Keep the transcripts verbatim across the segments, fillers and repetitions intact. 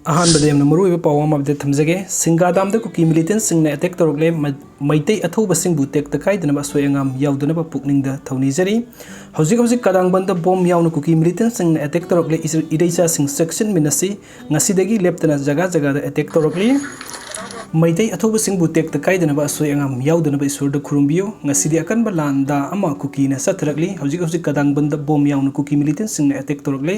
ꯑꯍꯥꯟꯕꯗ ꯌꯥꯝꯅ ꯃꯔꯨꯑꯣꯏꯕ ꯄꯥꯎ ꯑꯃ ꯑꯞꯗꯦꯠ ꯊꯝꯖꯒꯦ꯫ ꯁꯤꯡꯒꯥꯗꯥꯝꯗ ꯀꯨꯀꯤ ꯃꯤꯂꯤꯇꯦꯟꯁꯤꯡꯅ ꯑꯦꯇꯦꯛ ꯇꯧꯔꯛꯂꯦ꯫ ꯃ-, ꯃꯩꯇꯩ ꯑꯊꯧꯕꯁꯤꯡꯕꯨ ꯇꯦꯛꯇ ꯀꯥꯏꯗꯅꯕ ꯑꯁꯣꯏ ꯑꯉꯥꯝ ꯌꯥꯎꯗꯅꯕ ꯄꯨꯛꯅꯤꯡꯗ ꯊꯧꯅꯤꯖꯔꯤ꯫ ꯍꯧꯖꯤꯛ ꯍꯧꯖꯤꯛ ꯀꯗꯥꯡꯕꯟꯗ ꯕꯣꯝ ꯌꯥꯎꯅ ꯀꯨꯀꯤ ꯃꯤꯂꯤꯇꯦꯟꯁꯤꯡꯅ ꯑꯦꯇꯦꯛ ꯇꯧꯔꯛꯂꯦ꯫ ꯏꯁ-, ꯏꯔꯩꯆꯥꯁꯤꯡ ꯆꯦꯛꯁꯤꯟꯃꯤꯟꯅꯁꯤ꯫ ꯉꯁꯤꯗꯒꯤ ꯂꯦꯞꯇꯅ ꯖꯒꯥ ꯖꯒꯥꯗ ꯑꯦꯇꯦꯛ ꯇꯧꯔꯛꯂꯤ꯫ ꯃꯩꯇꯩ ꯑꯊꯧꯕꯁꯤꯡꯕꯨ ꯇꯦꯛꯇ ꯀꯥꯏꯗꯅꯕ ꯑꯁꯣꯏ ꯑꯉꯥꯝ ꯌꯥꯎꯗꯅꯕ ꯏꯁꯣꯔꯗ ꯈꯨꯔꯨꯝꯕꯤꯌꯨ꯫ ꯉꯁꯤꯗꯤ ꯑꯀꯟꯕ ꯂꯥꯟꯗꯥ ꯑꯃ ꯀꯨꯀꯤꯅ ꯆꯠꯊꯔꯛꯂꯤ꯫ ꯍꯧꯖꯤꯛ ꯍꯧꯖꯤꯛ ꯀꯗꯥꯡꯕꯟꯗ ꯕꯣꯝ ꯌꯥꯎꯅ ꯀꯨꯀꯤ ꯃꯤꯂꯤꯇꯦꯟꯁꯤꯡꯅ ꯑꯦꯇꯦꯛ ꯇꯧꯔꯛꯂꯦ꯫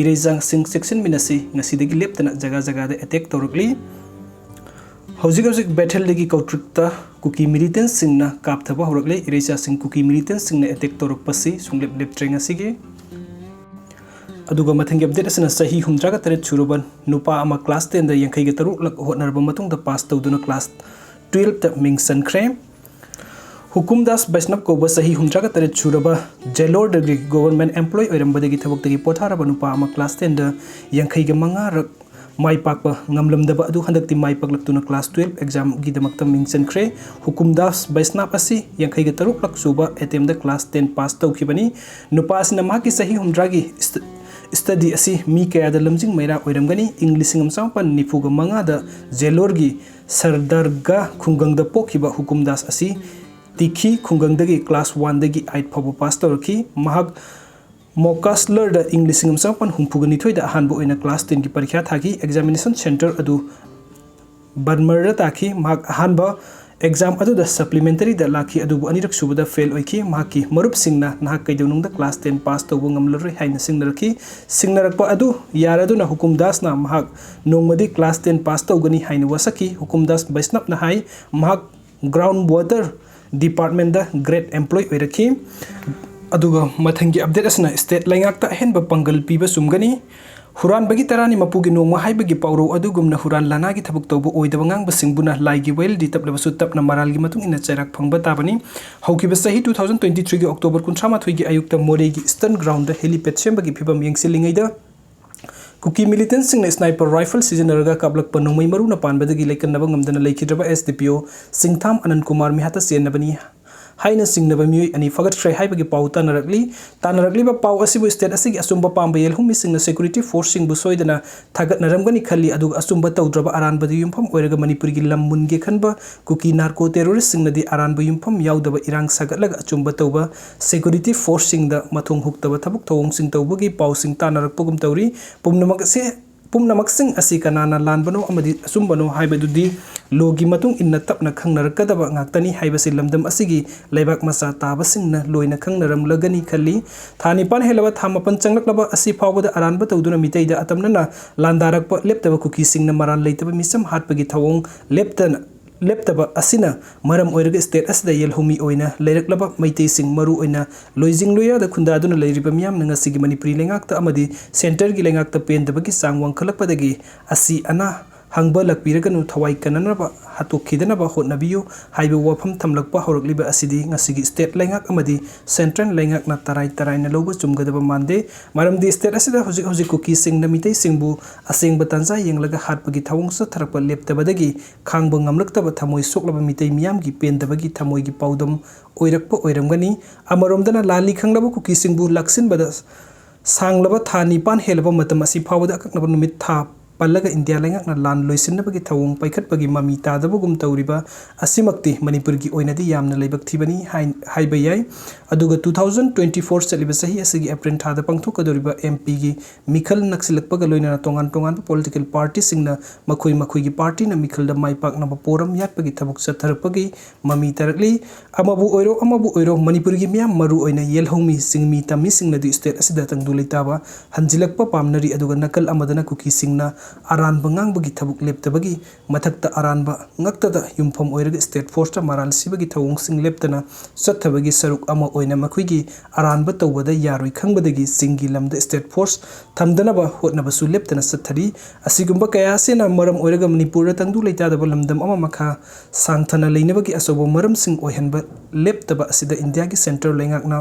ꯏꯔꯩꯆꯥꯁꯤꯡ ꯆꯦꯛꯁꯤꯟꯃꯤꯟꯅꯁꯤ꯫ ꯉꯁꯤꯗꯒꯤ ꯂꯦꯞꯇꯅ ꯖꯒꯥ ꯖꯒꯥꯗ ꯑꯦꯇꯦꯛ ꯇꯧꯔꯛꯂꯤ꯫ ꯍꯧꯖꯤꯛ ꯍꯧꯖꯤꯛ ꯕꯦꯊꯦꯜꯗꯒꯤ ꯀꯧꯇ꯭ꯔꯤꯛꯇ ꯀꯨꯀꯤ ꯃꯤꯂꯤꯇꯦꯟꯁꯤꯡꯅ ꯀꯥꯞꯊꯕ ꯍꯧꯔꯛꯂꯦ꯫ ꯏꯔꯩꯆꯥꯁꯤꯡ ꯀꯨꯀꯤ ꯃꯤꯂꯤꯇꯦꯟꯁꯤꯡꯅ ꯑꯦꯇꯦꯛ ꯇꯧꯔꯛꯄꯁꯤ ꯁꯨꯡꯂꯦꯞ ꯂꯦꯞꯇ꯭ꯔꯦ ꯉꯁꯤꯒꯤ꯫ ꯑꯗꯨꯒ ꯃꯊꯪꯒꯤ ꯑꯞꯗꯦꯠ ꯑꯁꯤꯅ ꯆꯍꯤ ꯍꯨꯝꯗ꯭ꯔꯥꯒ ꯇꯔꯦꯠ ꯁꯨꯔꯕ ꯅꯨꯄꯥ ꯑꯃ ꯀ꯭ꯂꯥꯁ ꯇꯦꯟꯗ ꯌꯥꯡꯈꯩꯒ ꯇꯔꯨꯛ ꯂꯛ ꯍꯣꯠꯅꯔꯕ ꯃꯇꯨꯡꯗ ꯄꯥꯁ ꯇꯧꯗꯨꯅ ꯀ꯭ꯂꯥꯁ ꯇꯨꯌꯦꯜꯞꯇ ꯃꯤꯡ ꯆꯟꯈ꯭ꯔꯦ꯫ ꯍꯨꯀꯨꯝꯗꯥꯁ ꯕꯩꯁꯅꯕ ꯀꯧꯕ ꯆꯍꯤ ꯍꯨꯝꯗ꯭ꯔꯥꯒ ꯇꯔꯦꯠ ꯁꯨꯔꯕ ꯖꯦꯂꯣꯔꯗꯒꯤ ꯒꯣꯚꯔꯟꯃꯦꯟꯠ ꯑꯦꯝꯄ꯭ꯂꯣꯏ ꯑꯣꯏꯔꯝꯕꯗꯒꯤ ꯊꯕꯛꯇꯒꯤ ꯄꯣꯊꯥꯔꯕ ꯅꯨꯄꯥ ꯑꯃ ꯀ꯭ꯂꯥꯁ ꯇꯦꯟꯗ ꯌꯥꯡꯈꯩꯒ ꯃꯉꯥꯔꯛ ꯃꯥꯏ ꯄꯥꯛꯄ ꯉꯝꯂꯝꯗꯕ ꯑꯗꯨ ꯍꯟꯗꯛꯇꯤ ꯃꯥꯏ ꯄꯥꯛꯂꯛꯇꯨꯅ ꯀ꯭ꯂꯥꯁ ꯇꯨꯌꯦꯜꯞ ꯑꯦꯛꯖꯥꯝꯒꯤꯗꯃꯛꯇ ꯃꯤꯡ ꯆꯟꯈ꯭ꯔꯦ꯫ ꯍꯨꯀꯨꯝꯗꯥꯁ ꯕꯩꯁꯅꯥꯕ ꯑꯁꯤ ꯌꯥꯡꯈꯩꯒ ꯇꯔꯨꯛ ꯂꯛ ꯁꯨꯕ ꯑꯦꯇꯦꯝꯗ ꯀ꯭ꯂꯥꯁ ꯇꯦꯟ ꯄꯥꯁ ꯇꯧꯈꯤꯕꯅꯤ꯫ ꯅꯨꯄꯥ ꯑꯁꯤꯅ ꯃꯍꯥꯛꯀꯤ ꯆꯍꯤ ꯍꯨꯝꯗ꯭ꯔꯥꯒꯤ ꯏꯁ-, ꯏꯁꯇꯗꯤ ꯑꯁꯤ ꯃꯤ ꯀꯌꯥꯗ ꯂꯝꯖꯤꯡ ꯃꯩꯔꯥ ꯑꯣꯏꯔꯝꯒꯅꯤ꯫ ꯏꯪ ꯂꯤꯁꯤꯡ ꯑꯃ ꯆꯃꯥꯄꯟ ꯅꯤꯐꯨꯒ ꯃꯉꯥꯗ ꯖꯦꯂꯣꯔꯒꯤ ꯁꯔꯗꯔꯒꯥ ꯈꯨꯡꯒꯪꯗ ꯄꯣꯛꯈꯤꯕ ꯍꯨꯀꯨꯝꯗꯥꯁ ꯑꯁꯤ ꯇꯤꯈꯤ ꯈꯨꯡꯒꯪꯗꯒꯤ ꯀ꯭ꯂꯥꯁ ꯋꯥꯟꯗꯒꯤ ꯑꯩꯠ ꯐꯥꯎꯕ ꯄꯥꯁ ꯇꯧꯔꯛꯈꯤ꯫ ꯃꯍꯥꯛ ꯃꯣꯀꯥꯁꯂꯔꯗ ꯏꯪ ꯂꯤꯁꯤꯡ ꯑꯃ ꯆꯃꯥꯄꯟ ꯍꯨꯝꯐꯨꯒ ꯅꯤꯊꯣꯏꯗ ꯑꯍꯥꯟꯕ ꯑꯣꯏꯅ ꯀ꯭ꯂꯥꯁ ꯇꯦꯟꯒꯤ ꯄꯔꯤꯈ꯭ꯌꯥ ꯊꯥꯈꯤ꯫ ꯑꯦꯛꯖꯥꯃꯤꯅꯦꯁꯟ ꯁꯦꯟꯇꯔ ꯑꯗꯨ ꯕꯔꯃꯔꯗ ꯇꯥꯈꯤ꯫ ꯃꯍꯥꯛ ꯑꯍꯥꯟꯕ ꯑꯦꯛꯖꯥꯝ ꯑꯗꯨꯗ ꯁꯄ꯭ꯂꯤꯃꯦꯟꯇꯔꯤꯗ ꯂꯥꯛꯈꯤ, ꯑꯗꯨꯕꯨ ꯑꯅꯤꯔꯛ ꯁꯨꯕꯗ ꯐꯦꯜ ꯑꯣꯏꯈꯤ꯫ ꯃꯍꯥꯛꯀꯤ ꯃꯔꯨꯞꯁꯤꯡꯅ ꯅꯍꯥꯛ ꯀꯩꯗꯧꯅꯨꯡꯗ ꯀ꯭ꯂꯥꯁ ꯇꯦꯟ ꯄꯥꯁ ꯇꯧꯕ ꯉꯝꯂꯔꯣꯏ ꯍꯥꯏꯅ ꯁꯤꯡꯅꯔꯛꯈꯤ꯫ ꯁꯤꯡꯅꯔꯛꯄ ꯑꯗꯨ ꯌꯥꯔꯗꯨꯅ ꯍꯨꯀꯨꯝꯗꯥꯁꯅ ꯃꯍꯥꯛ ꯅꯣꯡꯃꯗꯤ ꯀ꯭ꯂꯥꯁ ꯇꯦꯟ ꯄꯥꯁ ꯇꯧꯒꯅꯤ ꯍꯥꯏꯅ ꯋꯥꯁꯛꯈꯤ꯫ ꯍꯨꯀꯨꯝꯗꯥꯁ ꯕꯩꯁꯅꯞꯅ ꯍꯥꯏ, ꯃꯍꯥꯛ ꯒ꯭ꯔꯥꯎꯟ ꯋꯥꯇꯔ ꯗꯤꯄꯥꯔꯠꯃꯦꯟꯗ ꯒ꯭ꯔꯦꯠ ꯑꯦꯝꯄ꯭ꯂꯣꯏ ꯑꯣꯏꯔꯛꯈꯤ꯫ ꯑꯗꯨꯒ ꯃꯊꯪꯒꯤ ꯑꯞꯗꯦꯠ ꯑꯁꯤꯅ ꯁ꯭ꯇꯦꯠ ꯂꯩꯉꯥꯛꯇ ꯑꯍꯦꯟꯕ ꯄꯥꯡꯒꯜ ꯄꯤꯕ ꯆꯨꯝꯒꯅꯤ꯫ ꯍꯨꯔꯥꯟꯕꯒꯤ ꯇꯔꯥꯅꯤ ꯃꯄꯨꯒꯤ ꯅꯣꯡꯃ ꯍꯥꯏꯕꯒꯤ ꯄꯥꯎꯔꯧ ꯑꯗꯨꯒꯨꯝꯅ ꯍꯨꯔꯥꯟ ꯂꯥꯟꯅꯥꯒꯤ ꯊꯕꯛ ꯇꯧꯕ ꯑꯣꯏꯗꯕ ꯉꯥꯡꯕꯁꯤꯡꯕꯨꯅ ꯂꯥꯏꯒꯤ ꯋꯥꯌꯦꯜꯗꯤ ꯇꯞꯂꯕꯁꯨ ꯇꯞꯅ ꯃꯔꯥꯜꯒꯤ ꯃꯇꯨꯡ ꯏꯟꯅ ꯆꯩꯔꯥꯛ ꯐꯪꯕ ꯇꯥꯕꯅꯤ꯫ ꯍꯧꯈꯤꯕ ꯆꯍꯤ two thousand twenty threeꯒꯤ October ꯀꯨꯟꯊ꯭ꯔꯥ ꯃꯥꯊꯣꯏꯒꯤ ꯑꯌꯨꯛꯇ ꯃꯣꯔꯦꯒꯤ ꯏꯁꯇꯔꯟ ꯒ꯭ꯔꯥꯎꯟꯗ ꯍꯦꯂꯤꯄꯦꯗ ꯁꯦꯝꯕꯒꯤ ꯐꯤꯕꯝ ꯌꯦꯡꯁꯤꯜꯂꯤꯉꯩꯗ ꯀꯨꯀꯤ ꯃꯤꯂꯤꯇꯦꯟꯁꯤꯡꯅ ꯁ꯭ꯅꯥꯏꯄꯔ ꯔꯥꯏꯐꯜ ꯁꯤꯖꯤꯟꯅꯔꯒ ꯀꯥꯞꯂꯛꯄ ꯅꯣꯡꯃꯩ ꯃꯔꯨꯅ ꯄꯥꯟꯕꯗꯒꯤ ꯂꯩꯀꯟꯅꯕ ꯉꯝꯗꯅ ꯂꯩꯈꯤꯗ꯭ꯔꯕ ꯑꯦꯁ ꯗꯤ ꯄꯤ ꯑꯣ ꯁꯤꯡꯊꯥꯝ ꯑꯅꯟ ꯀꯨꯃꯥꯔ ꯃꯤꯍꯥꯠꯇ ꯆꯦꯟꯅꯕꯅꯤ꯫ ꯍꯥꯏꯅ ꯆꯤꯡꯅꯕ ꯃꯤꯑꯣꯏ ꯑꯅꯤ ꯐꯒꯠꯈ꯭ꯔꯦ ꯍꯥꯏꯕꯒꯤ ꯄꯥꯎ ꯇꯥꯅꯔꯛꯂꯤ꯫ ꯇꯥꯅꯔꯛꯂꯤꯕ ꯄꯥꯎ ꯑꯁꯤꯕꯨ state ꯑꯁꯤꯒꯤ ꯑꯆꯨꯝꯕ ꯄꯥꯝꯕ ꯌꯦꯜꯍꯧꯃꯤꯁꯤꯡꯅ security forceꯁꯤꯡꯕꯨ ꯁꯣꯏꯗꯅ ꯊꯥꯒꯠꯅꯔꯝꯒꯅꯤ ꯈꯜꯂꯤ, ꯑꯗꯨꯒ ꯑꯆꯨꯝꯕ ꯇꯧꯗ꯭ꯔꯕ ꯑꯔꯥꯟꯕꯗ ꯌꯨꯝꯐꯝ ꯑꯣꯏꯔꯒ ꯃꯅꯤꯄꯨꯔꯒꯤ ꯂꯝ ꯃꯨꯟꯒꯦ ꯈꯟꯕ ꯀꯨꯀꯤ narco terroristꯁꯤꯡꯅꯗꯤ ꯑꯔꯥꯟꯕ ꯌꯨꯝꯐꯝ ꯌꯥꯎꯗꯕ ꯏꯔꯥꯡ ꯁꯥꯒꯠꯂꯒ ꯑꯆꯨꯝꯕ ꯇꯧꯕ security forceꯁꯤꯡꯗ ꯃꯊꯣꯡ ꯍꯨꯛꯇꯕ ꯊꯕꯛ ꯊꯧꯑꯣꯡꯁꯤꯡ ꯇꯧꯕꯒꯤ ꯄꯥꯎꯁꯤꯡ ꯇꯥꯅꯔꯛꯄꯒꯨꯝ ꯇꯧꯔꯤ꯫ ꯄꯨꯝꯅꯃꯛ ꯑꯁꯤ ꯄꯨꯝꯅꯃꯛꯁꯤꯡ ꯑꯁꯤ ꯀꯅꯥꯅ ꯂꯥꯟꯕꯅꯣ ꯑꯃꯗꯤ ꯑꯆꯨꯝꯕꯅꯣ ꯍꯥꯏꯕꯗꯨꯗꯤ lawꯒꯤ ꯃꯇꯨꯡ ꯏꯟꯅ ꯇꯞꯅ ꯈꯪꯅꯔꯛꯀꯗꯕ ꯉꯥꯛꯇꯅꯤ ꯍꯥꯏꯕꯁꯤ ꯂꯝꯗꯝ ꯑꯁꯤꯒꯤ ꯂꯩꯕꯥꯛ ꯃꯆꯥ ꯇꯥꯕꯁꯤꯡꯅ ꯂꯣꯏꯅ ꯈꯪꯅꯔꯝꯂꯒꯅꯤ ꯈꯜꯂꯤ꯫ ꯊꯥ ꯅꯤꯄꯥꯟ ꯍꯦꯜꯂꯕ ꯊꯥ ꯃꯥꯄꯟ ꯆꯪꯂꯛꯂꯕ ꯑꯁꯤ ꯐꯥꯎꯕꯗ ꯑꯔꯥꯟꯕ ꯇꯧꯗꯨꯅ ꯃꯤꯇꯩꯗ ꯑꯇꯝꯅꯅ ꯂꯥꯟꯗꯥꯔꯛꯄ ꯂꯦꯞꯇꯕ ꯀꯨꯀꯤꯁꯤꯡꯅ ꯃꯔꯥꯜ ꯂꯩꯇꯕ ꯃꯤꯆꯝ ꯍꯥꯠꯄꯒꯤ ꯊꯧꯑꯣꯡ ꯂꯦꯞꯇꯅ, ꯂꯦꯞꯇꯕ ꯑꯁꯤꯅ ꯃꯔꯝ ꯑꯣꯏꯔꯒ state ꯑꯁꯤꯗ ꯌꯦꯜꯍꯧꯃꯤ ꯑꯣꯏꯅ ꯂꯩꯔꯛꯂꯕ ꯃꯩꯇꯩꯁꯤꯡ, ꯃꯔꯨ ꯑꯣꯏꯅ ꯂꯣꯏꯖꯤꯡ ꯂꯣꯌꯥꯗ ꯈꯨꯟꯗꯥꯗꯨꯅ ꯂꯩꯔꯤꯕ ꯃꯤꯌꯥꯝꯅ ꯉꯁꯤꯒꯤ ꯃꯅꯤꯄꯨꯔꯤ ꯂꯩꯉꯥꯛꯇ ꯑꯃꯗꯤ centreꯒꯤ ꯂꯩꯉꯥꯛꯇ ꯄꯦꯟꯗꯕꯒꯤ ꯆꯥꯡ ꯋꯥꯡꯈꯠꯂꯛꯄꯗꯒꯤ ꯑꯁꯤ ꯑꯅꯥ ꯍꯪꯕ ꯂꯥꯛꯄꯤꯔꯒꯅꯨ, ꯊꯋꯥꯏ ꯀꯟꯅꯅꯕ ꯍꯥꯠꯇꯣꯛꯈꯤꯗꯅꯕ ꯍꯣꯠꯅꯕꯤꯌꯨ ꯍꯥꯏꯕ ꯋꯥꯐꯝ ꯊꯝꯂꯛꯄ ꯍꯧꯔꯛꯂꯤꯕ ꯑꯁꯤꯗꯤ ꯉꯁꯤꯒꯤ state ꯂꯩꯉꯥꯛ ꯑꯃꯗꯤ central ꯂꯩꯉꯥꯛꯅ ꯇꯔꯥꯏ ꯇꯔꯥꯏꯅ ꯂꯧꯕ ꯆꯨꯝꯒꯗꯕ ꯃꯥꯟꯗꯦ꯫ ꯃꯔꯝꯗꯤ state ꯑꯁꯤꯗ ꯍꯧꯖꯤꯛ ꯍꯧꯖꯤꯛ ꯀꯨꯀꯤꯁꯤꯡꯅ ꯃꯤꯇꯩꯁꯤꯡꯕꯨ ꯑꯁꯦꯡꯕ ꯇꯥꯟꯖꯥ ꯌꯦꯡꯂꯒ ꯍꯥꯠꯄꯒꯤ ꯊꯧꯑꯣꯡ ꯆꯠꯊꯔꯛꯄ ꯂꯦꯞꯇꯕꯗꯒꯤ ꯈꯥꯡꯕ ꯉꯝꯂꯛꯇꯕ ꯊꯃꯣꯏ ꯁꯣꯛꯂꯕ ꯃꯤꯇꯩ ꯃꯤꯌꯥꯝꯒꯤ ꯄꯦꯟꯗꯕꯒꯤ ꯊꯃꯣꯏꯒꯤ ꯄꯥꯎꯗꯝ ꯑꯣꯏꯔꯛꯄ ꯑꯣꯏꯔꯝꯒꯅꯤ꯫ ꯑꯃꯔꯣꯝꯗꯅ ꯂꯥꯜꯂꯤ ꯈꯪꯂꯕ ꯀꯨꯀꯤꯁꯤꯡꯕꯨ ꯂꯥꯛꯁꯤꯟꯕꯗ ꯁꯥꯡꯂꯕ ꯊꯥ ꯅꯤꯄꯥꯟ ꯍꯦꯜꯂꯕ ꯃꯇꯝ ꯑꯁꯤ ꯐꯥꯎꯕꯗ ꯑꯀꯛꯅꯕ ꯅꯨꯃꯤꯠ ꯊꯥ ꯄꯜꯂꯒ ꯏꯟꯗꯤꯌꯥ ꯂꯩꯉꯥꯛꯅ ꯂꯥꯟ ꯂꯣꯏꯁꯤꯟꯅꯕꯒꯤ ꯊꯧꯑꯣꯡ ꯄꯥꯏꯈꯠꯄꯒꯤ ꯃꯃꯤ ꯇꯥꯗꯕꯒꯨꯝ ꯇꯧꯔꯤꯕ ꯑꯁꯤꯃꯛꯇꯤ ꯃꯅꯤꯄꯨꯔꯒꯤ ꯑꯣꯏꯅꯗꯤ ꯌꯥꯝꯅ ꯂꯥꯏꯕꯛ ꯊꯤꯕꯅꯤ ꯍꯥꯏ-, ꯍꯥꯏꯕ ꯌꯥꯏ꯫ ꯑꯗꯨꯒ two thousand twenty four ꯆꯠꯂꯤꯕ ꯆꯍꯤ ꯑꯁꯤꯒꯤ April ꯊꯥꯗ ꯄꯥꯡꯊꯣꯛꯀꯗꯧꯔꯤꯕ MPꯒꯤ ꯃꯤꯈꯜ ꯅꯛꯁꯤꯜꯂꯛꯄꯒ ꯂꯣꯏꯅꯅ ꯇꯣꯉꯥꯟ ꯇꯣꯉꯥꯟꯕ political partyꯁꯤꯡꯅ ꯃꯈꯣꯏ ꯃꯈꯣꯏꯒꯤ partyꯅ ꯃꯤꯈꯜꯗ ꯃꯥꯏ ꯄꯥꯛꯅꯕ ꯄꯣꯔꯝ ꯌꯥꯠꯄꯒꯤ ꯊꯕꯛ ꯆꯠꯊꯔꯛꯄꯒꯤ ꯃꯃꯤ ꯇꯥꯔꯛꯂꯤ꯫ ꯑꯃꯕꯨ ꯑꯣꯏꯔꯣ, ꯑꯃꯕꯨ ꯑꯣꯏꯔꯣ, ꯃꯅꯤꯄꯨꯔꯒꯤ ꯃꯤꯌꯥꯝ, ꯃꯔꯨ ꯑꯣꯏꯅ ꯌꯦꯜꯍꯧꯃꯤ, ꯆꯤꯡꯃꯤ, ꯇꯝꯃꯤꯁꯤꯡꯅꯗꯤ state ꯑꯁꯤꯗ ꯇꯪꯗꯨ ꯂꯩꯇꯥꯕ ꯍꯟꯖꯤꯜꯂꯛꯄ ꯄꯥꯝꯅꯔꯤ꯫ ꯑꯗꯨꯒ ꯅꯥꯀꯜ ꯑꯃꯗꯅ ꯀꯨꯀꯤꯁꯤꯡꯅ ꯑꯔꯥꯟꯕ ꯉꯥꯡꯕꯒꯤ ꯊꯕꯛ ꯂꯦꯞꯇꯕꯒꯤ ꯃꯊꯛꯇ ꯑꯔꯥꯟꯕ ꯉꯛꯇꯗ ꯌꯨꯝꯐꯝ ꯑꯣꯏꯔꯒ state forceꯇ ꯃꯔꯥꯜ ꯁꯤꯕꯒꯤ ꯊꯧꯑꯣꯡꯁꯤꯡ ꯂꯦꯞꯇꯅ ꯆꯠꯊꯕꯒꯤ ꯁꯔꯨꯛ ꯑꯃ ꯑꯣꯏꯅ ꯃꯈꯣꯏꯒꯤ ꯑꯔꯥꯟꯕ ꯇꯧꯕꯗ ꯌꯥꯔꯣꯏ ꯈꯪꯕꯗꯒꯤ ꯆꯤꯡꯒꯤ ꯂꯝꯗ state force ꯊꯝꯗꯅꯕ ꯍꯣꯠꯅꯕꯁꯨ ꯂꯦꯞꯇꯅ ꯆꯠꯊꯔꯤ꯫ ꯑꯁꯤꯒꯨꯝꯕ ꯀꯌꯥ ꯑꯁꯤꯅ ꯃꯔꯝ ꯑꯣꯏꯔꯒ ꯃꯅꯤꯄꯨꯔꯗ ꯇꯪꯗꯨ ꯂꯩꯇꯥꯗꯕ ꯂꯝꯗꯝ ꯑꯃ ꯃꯈꯥ ꯁꯥꯡꯊꯅ ꯂꯩꯅꯕꯒꯤ ꯑꯆꯧꯕ ꯃꯔꯝꯁꯤꯡ ꯑꯣꯏꯍꯟꯕ ꯂꯦꯞꯇꯕ ꯑꯁꯤꯗ ꯏꯟꯗꯤꯌꯥꯒꯤ central ꯂꯩꯉꯥꯛꯅ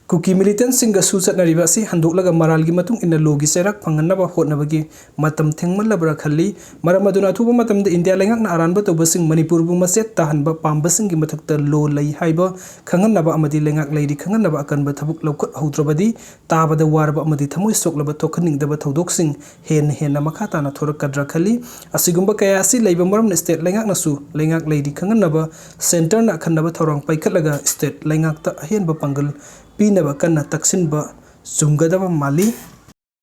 ꯀꯨꯀꯤ ꯃꯤꯂꯤꯇꯦꯟꯁꯤꯡꯒꯁꯨ ꯆꯠꯅꯔꯤꯕ ꯑꯁꯤ ꯍꯟꯗꯣꯛꯂꯒ ꯃꯔꯥꯜꯒꯤ ꯃꯇꯨꯡ ꯏꯟꯅ ꯂꯣꯒꯤ ꯆꯩꯔꯥꯛ ꯐꯪꯍꯟꯅꯕ ꯍꯣꯠꯅꯕꯒꯤ ꯃꯇꯝ ꯊꯦꯡꯃꯜꯂꯕ꯭ꯔꯥ ꯈꯜꯂꯤ꯫ ꯃꯔꯝ ꯑꯗꯨꯅ ꯑꯊꯨꯕ ꯃꯇꯝꯗ ꯏꯟꯗꯤꯌꯥ ꯂꯩꯉꯥꯛꯅ ꯑꯔꯥꯟꯕ ꯇꯧꯕꯁꯤꯡ ꯃꯅꯤꯄꯨꯔꯕꯨ ꯃꯆꯦꯠ ꯇꯥꯍꯟꯕ ꯄꯥꯝꯕꯁꯤꯡꯒꯤ ꯃꯊꯛꯇ ꯂꯣ ꯂꯩ ꯍꯥꯏꯕ ꯈꯪꯍꯟꯅꯕ ꯑꯃꯗꯤ ꯂꯩꯉꯥꯛ ꯂꯩꯔꯤ ꯈꯪꯍꯟꯅꯕ ꯑꯀꯟꯕ ꯊꯕꯛ ꯂꯧꯈꯠꯍꯧꯗ꯭ꯔꯕꯗꯤ ꯇꯥꯕꯗ ꯋꯥꯔꯕ ꯑꯃꯗꯤ ꯊꯃꯣꯏ ꯁꯣꯛꯂꯕ ꯊꯣꯛꯍꯟꯅꯤꯡꯗꯕ ꯊꯧꯗꯣꯛꯁꯤꯡ ꯍꯦꯟꯅ ꯍꯦꯟꯅ ꯃꯈꯥ ꯇꯥꯅ ꯊꯣꯔꯛꯀꯗ꯭ꯔꯥ ꯈꯜꯂꯤ꯫ ꯑꯁꯤꯒꯨꯝꯕ ꯀꯌꯥ ꯑꯁꯤ ꯂꯩꯕ ꯃꯔꯝꯅ ꯁ꯭ꯇꯦꯠ ꯂꯩꯉꯥꯛꯅꯁꯨ ꯂꯩꯉꯥꯛ ꯂꯩꯔꯤ ꯈꯪꯍꯟꯅꯕ ꯁꯦꯟꯇꯔꯅ ꯑꯈꯟꯅꯕ ꯊꯧꯔꯥꯡ ꯄꯥꯏꯈꯠꯂꯒ ꯁ꯭ꯇꯦꯠ ꯂꯩꯉꯥꯛꯇ ꯑꯍꯦꯟꯕ ꯄꯥꯡꯒꯜ ꯄꯤꯅꯕ ꯀꯟꯅ ꯇꯛꯁꯤꯟꯕ ꯆꯨꯝꯒꯗꯕ ꯃꯥꯜꯂꯤ꯫